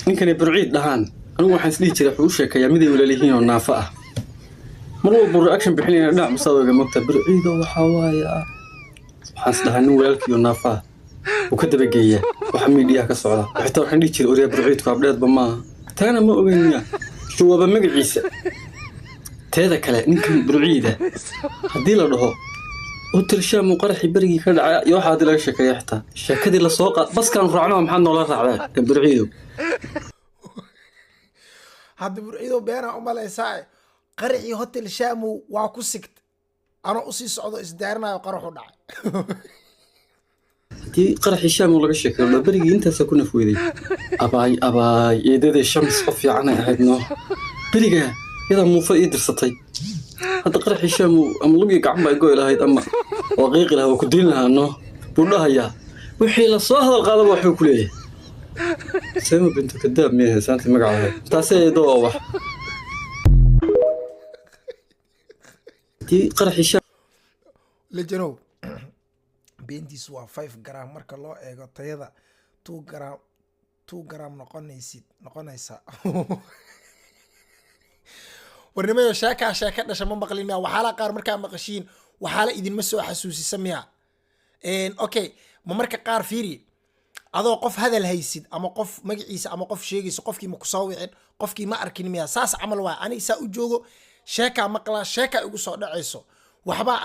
Ninkani Burciid dhahaan, anigu waxaan isdhihi jiray wuxuu u sheekeeyaa miday walaalyihiin oo naafo ah. Mar walba reaction bixinayna dhinac masaadooga mogta Burciido waxaa waaye ah. Waxaan is dhahaa nin walaalkii oo naafo ah uu ka dabageeya waxa miidiyaha ka socda. Xitaa waxaan dhihi jiray oryaa Burciidku abdheedba maaha. Taana ma ogeyn miya? Jawaaba magaciisa. Teeda kale, ninkan Burciida haddii la dhaho Hotel Shaam uu qaraxii berigii ka dhacay iyo waxaa haddii laga sheekeeya, xitaa sheekadii lasoo qaad baskaan raacno, maxaad noola raacdaa Burciido? Hadda Burciido beenaa umalaysaa. Qaraxii Hotel Shamu waa ku sigt anoo usii socdo isdaarinayo qaraxu dhacay. Haddii qaraxii Shaam uu laga sheekeeyo dha berigii intaasaa ku naf weyday, abaay abaay, eedadii Shams qof fiican ay ahayd noo, berigaa yadaa muufa ii dirsatay. Hadda qaraxii Shaam ama lugii gacan baa goy lahayd ama waa qiiqi lahaa, waa ku dilin lahaa noo buu dhahayaa. Wixii lasoo hadal qaadaba waxbuu ku leeyahay. Seema Bintu Kadaab miyay heesaantii magaca lahayd taasee eedo waa wax haddii qaraxii Shaam Lejanow, beentiisu waa 5 gram marka loo eego tayada 2 gram, 2 gram noqonaysid noqonaysa. Warnimayo, sheekaa sheeka dhasha ma maqlin miya? Waxaala qaar markaa maqashiin waxaala idinma soo xasuusisa miya? Okay, ma marka qaar fiiri, adoo qof hadal haysid ama qof magaciisa ama qof sheegayso, qofkii ma kusoo wicin, qofkii ma arkin miya? Saas camal waay. Aniga saa u joogo, sheekaa maqlaa, sheekaa igu soo dhacayso, waxbaa.